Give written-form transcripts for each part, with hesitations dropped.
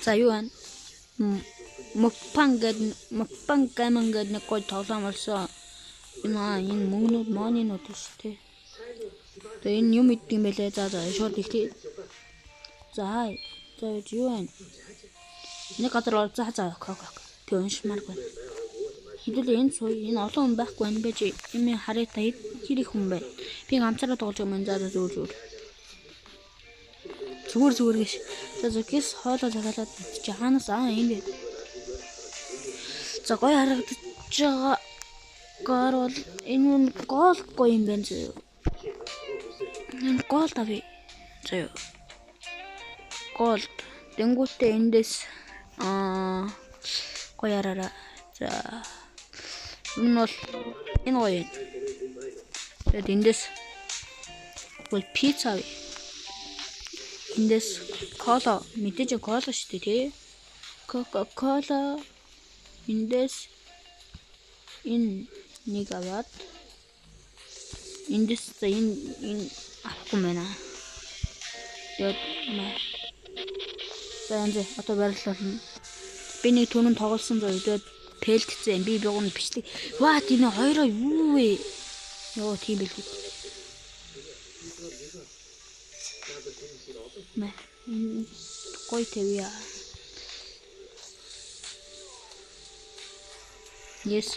За юу байна? Мукбанг гэдэг мукбанг гейминг гэдэг нэг гоё тоглоом болсон. Энэ мөнгнүүд монинууд шүү дээ. Тэгээ энэ юм иддэг юм байлээ. За за шууд эхлэе. За за юу байна? Нэг газар ор за за окей окей. Би уншмааргүй байна. Хэдүүлээ энэ суй энэ олон хүн байхгүй байна байж юм харъя та хэр их хүн байна. Би ганцаараа тоглож байгаа юм. За за зүгээр зүгээр. Зүгээр зүгээр гэж. За зүгээс хоолоо захиалаад чи хаанаас аа энэ бэ. За гоё харагдаж байгаа гар бол энэ нь гол гоё юм байна зөө. Энэ гол авъя. Зөө. Гол. Тэнгүүтээ эндээс гоё хараараа. За энэ бол энэ гоё юм. Тэгээд эндээс бол пицца авъя. Эндээс кола мэдээж кола шүү дээ тий. Кока-кола эндээс энэ нэг аваад эндээс за энэ энэ авахгүй байна. Тэгээд за янз одоо байрлал болно. Би нэг түрүүн тоглосон зөө тэгээд пэлтцэн би бигон бичлэг. Ваа тийм хоёроо юу вэ? Йоо тийм билгүй. Мэ гоё тавья. Yes.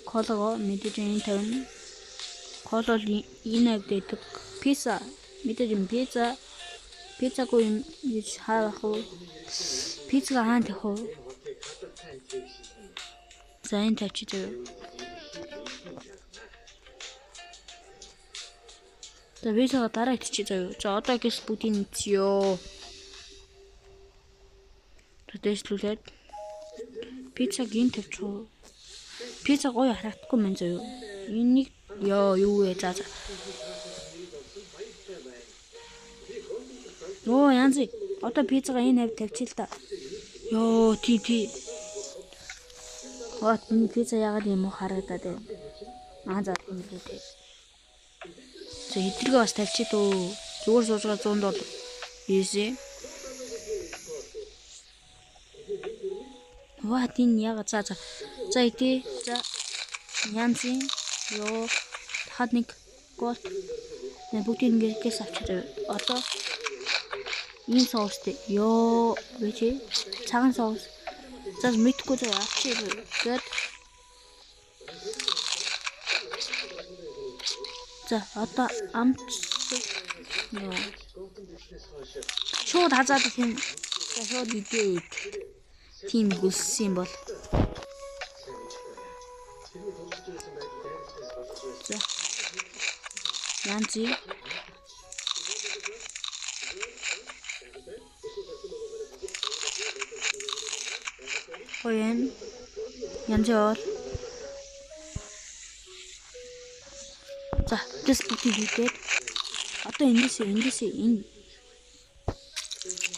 Колого мэдээж энэ тавина. Кол бол энэ авдаг. Пицца мэдээж юм пицца. Пиццагүй юм гэж хаах уу? Пиццаг хаана тавих вэ? За энэ тавьчих заяа. За пиццага дараа идчихье заяа. За одоо гэс бүгдийг идчихё. За дээшлүүлээд пиццаг энэ тавьчих уу? Пицца гоё харагдахгүй мэн заяа. Энийг ёо юу вэ? За за. Оо янз. Одоо пиццага энэ хавь тавьчих л та. Ёо тий тий. What энэ пицца яагаад юм харагдаад байна? Аа за тийм л дээ. За эдрэгээ бас тавьчих дөө. Зүгээр суужгаа 100 доллар. Easy. What энэ яагаад за за. За идэ. За янзын ёо дахиад нэг голд бүгдийг ингээд гэс авчих. Одоо ийм соустэй. Ёо бэ чи цагаан соус. За мэдхгүй зөө авчих. Тэгээд за одоо амт ёо шууд хазаад тийм. За шууд идээ. Тийм гүлсэн юм бол. За янзи гоё янзи ол. За тэс бүгдийг хийгээд одоо эндээс энэ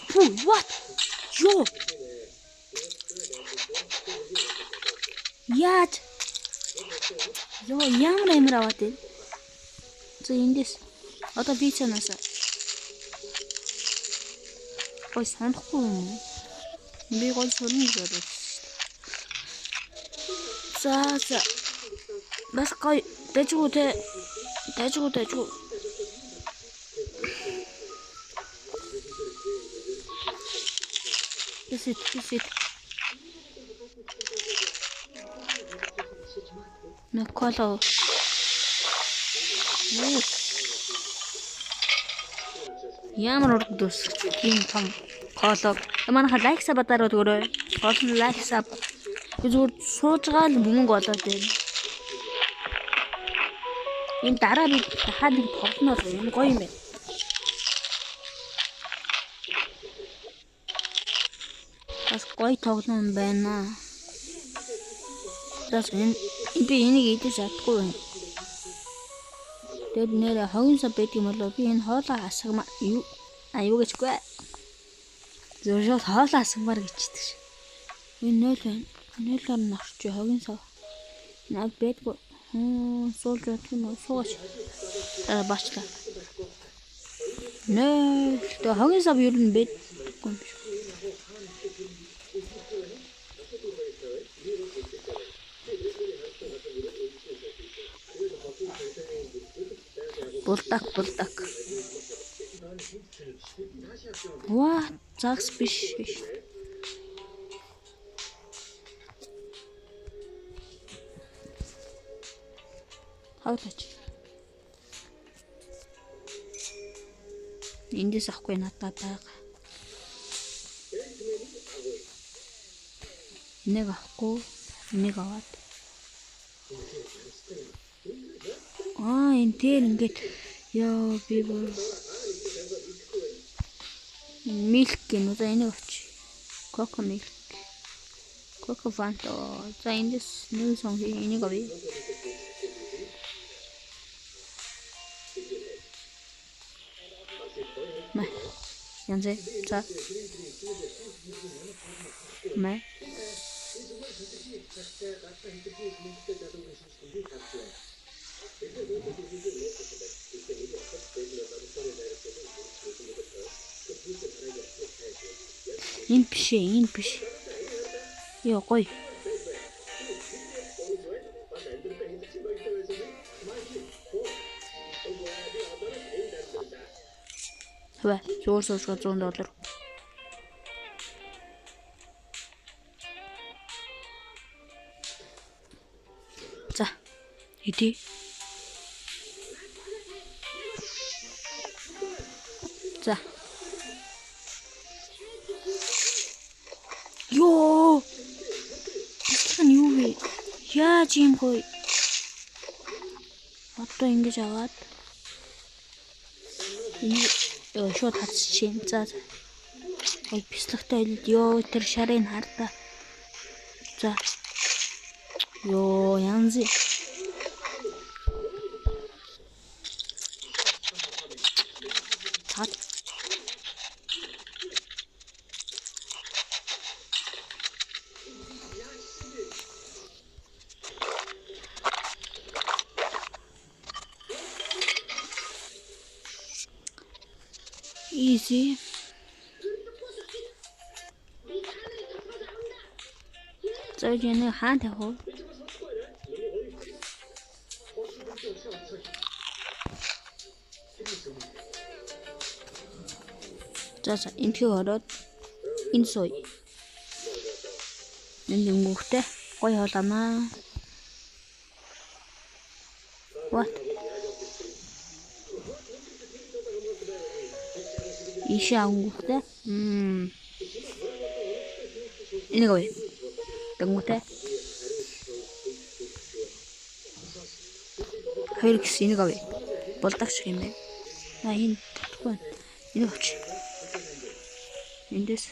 Пүү what? Йоо. Яаж? Йоо ямар амир аваад байна. За эндээс одоо пиццанаас ой санахгүй юм. Би гол сурна гэж бодсон шүү дээ. За за. Бас гоё дажгүй те. Дажгүй дажгүй. Тэсэт тэсэт. Нэг кола. Ямар урд дүрсгч тийм том кола. Манайха лайк саб дараад өгөөрэй. Гол нь лайк саб. Би зүгээр сууж байгаа л мөнгө олоод байна. Энэ дараа би дахиад нэг тоглоно л юм гоё юм байна. Бас гоё тоглоом байна. За энэ би энийг идэж чадахгүй байна. Тэгээд нэрэ хогийн сав байдаг юм болоо би энэ хоолоо асгама юу а юу гэжгүй. Зөв шууд хоолоо асгамаар гэждэг ш. Энэ 0 байна. 0-оор нь орчих хогийн сав. Наа байдгүй. Суулж бодох юм уу? Суугаач. Баачлаа. 0. Тэгээ хогийн сав ер нь байдгүй. Болохгүй юм шиг. Булдак булдак. Ваа, загас биш биш. Хавлаач. Эндээс авахгүй надад байгаа. Нэг авахгүй, нэг аваад. Аа, энэ дээр ингээд ёо би бүр milk гэнэ. За энийг авчи. Coco milk. Coco Fanta. За эндээс нэг сонгоё. Энийг авъя. Мэ. Янз. За. Мэ. Энэ биш ээ, энэ биш. Йоо гоё. Хаваа, зөөр суушгаа 100 доллар. За. Иди. За. Йоо. Бислэг нь юу вэ? Яаж юм гоё. Одоо ингэж аваад энийг шууд хатчих. За. Ой бислэгтэй ойлд ёо тэр шарын хар та. За. Ёо янз. Тат. Easy. За энэ хаан тавих уу? За за энтхийг ороод энэ сууя. Энэ өнгөтэй гоё хоол амаа. What? Ийшээ өнгөтэй. Энийг авъя. Өнгөтэй. Хоёр гэсэн энийг авъя. Булдаг шиг юм байна. Аа энэ татгүй. Энийг авч. Эндээс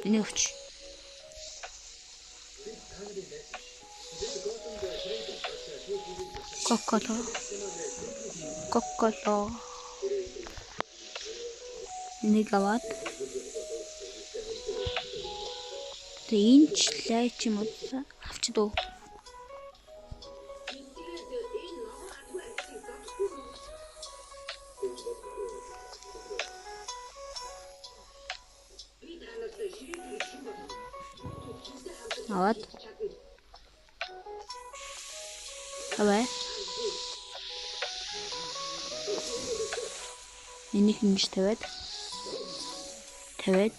энийг авч. Коколо. Коколо. Энийг аваад. Тэг энэ ч лай ч юм уу авчид уу. Аваад. Аваа. Энийг ингэж тавиад. Тавиад.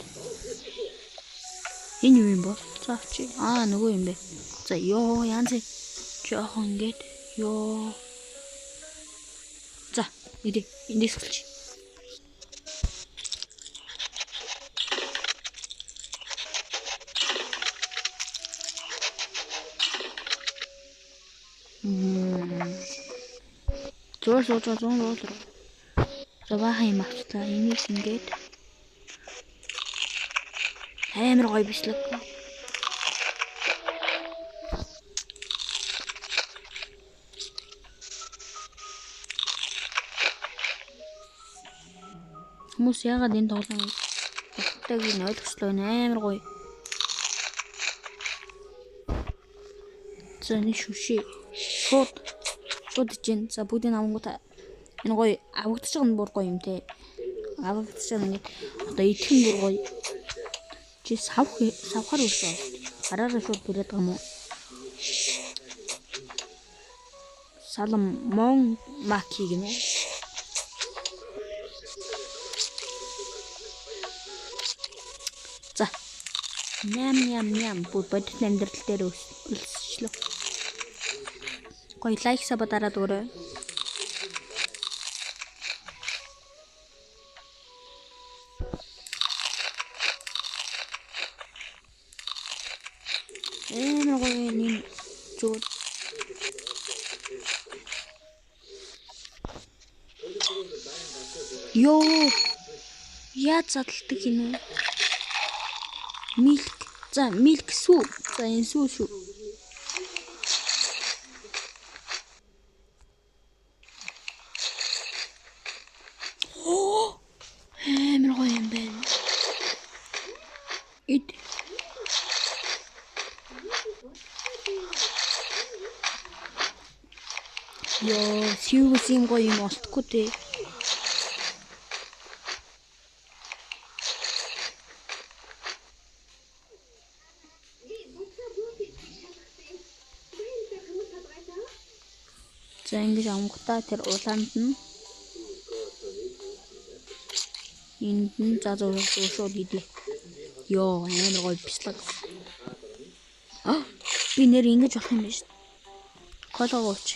Энэ юу юм бол? За авчи. Аа нөгөө юм бэ. За ёо янз жоохон ингээд ёо. За иди эндээс эхэлж. Зөөр сууж 100 доллар. За баахан юм авчлаа. Энийг ингээд амар гоё бичлэг. Хүмүүс яагаад энэ тоглоомыг багтааг нь ойлгочлоо энэ амар гоё. За энэ шүшээ. Шууд ижин. За бүгдийг авангуудаа Энэ гоё авагдчих нь бүр гоё юм те. Авагдчих нь ингээд одоо идэх нь бүр гоё. Чи савхаар үлсээ. Гараараа шууд бүрээд байгаа юм уу? Салам мон маки гинэ. За. Ням ням ням бүр бодит амьдрал дээр өлсчлөө. Гоё лайк саба дараад өгөөрэй. Амар гоё энэ зүгээр. Йоо. Яаж задалдаг юм бэ? Milk. За, milk сүү. За, энэ сүү шүү. Амар гоё юм байна. Ид. Йоо, сүүгс юм гоё юм олдохгүй дээ. За ингэж авангуудаа тэр улаанд нь энд нь за шууд идэ. Йоо, амар гоё бислэг. Аа, би нэр ингэж болох юм байна шүү. Колоо ууч.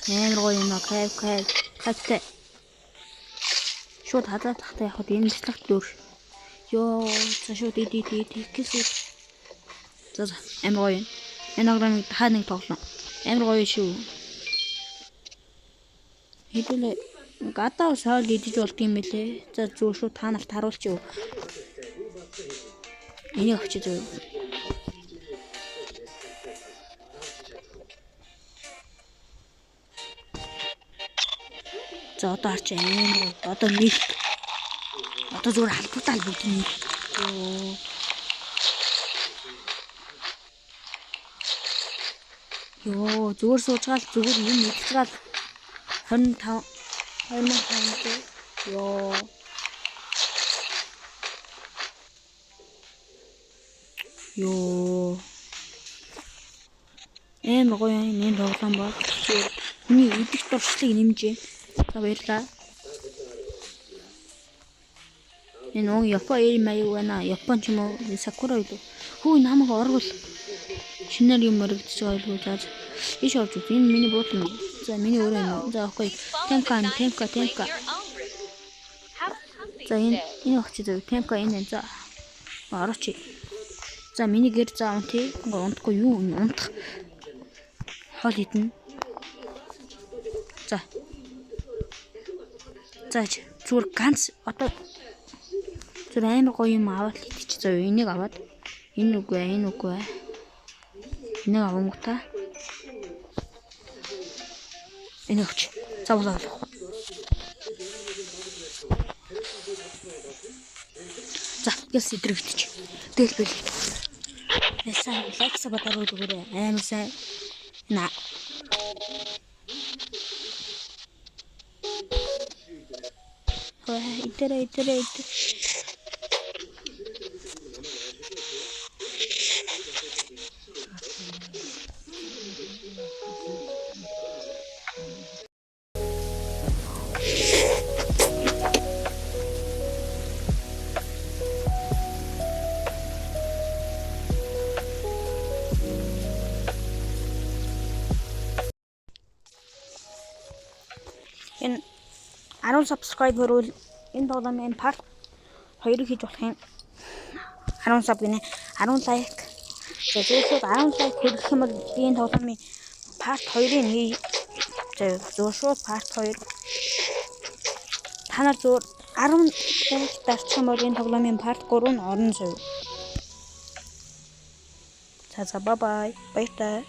Амар гоё юм аа, кайф кайф. Кайфтай. Шууд хадаад тахтай явахад энэ бислэг дөр. Йоо, за шууд иди иди гэсэн. За за, амар гоё юм. Энэ тоглоомыг дахиад нэг тоглоно. Амар гоё шүү. Хэдүүлээ гадаа соол идэж болд юм бэлээ. За зүгээр шүү та нарт харуулчих юу. Энийг авчиж зөө. За одоо харч амар гоё. Одоо milk. Одоо зүгээр халбартаа л бүгд нь. Йоо. Йоо, зүгээр суучгаал зүгээр юм идчихгаал 25 2500. Йоо. Йоо. Амар гоё юм энэ тоглоом бол. Хүний идэх дуршлыг нэмжээ. За баярлалаа. Энэ уг Япон эр маяг байна. Япон ч юм уу Сакура юу. Хүү намайг оргол. Шинээр юм мөрөгдөж байгаа юу зааж. Иш орж үз. Энэ миний буудлын юм. За миний өөрөө юм. За окей. Темка темка темка. За энэ огч зөв. Темка энэ за. Орооч. За миний гэр за унтъя. Унтахгүй юу? Унтах. Хоол идэнэ. За. За зүгээр ганц одоо зүгээр амар гоё юм аваад идчих заяа. Энийг аваад энэ үгүй энэ үгүй. Энийг авангуудаа энийг авч. За болоо. За яс идрэгдэж. Тэгэл бэл. Сайн лайк саб дараад өгөөрэй. Амар сайн. На. Идэрэ идэрэ идэ. Энэ 10 subscriber бол энэ тоглоомын part 2-ыг хийж болох юм. 10 sub гинэ 10 лайк. За зөвшүүд 10 лайк хүргэх юм бол би энэ тоглоомын part 2-ыг хий. За зөвшүүд part 2. Та нар зөв 10 лайк дарчих юм бол энэ тоглоомын part 3 нь орно зөө. За за bye bye. Баяртай.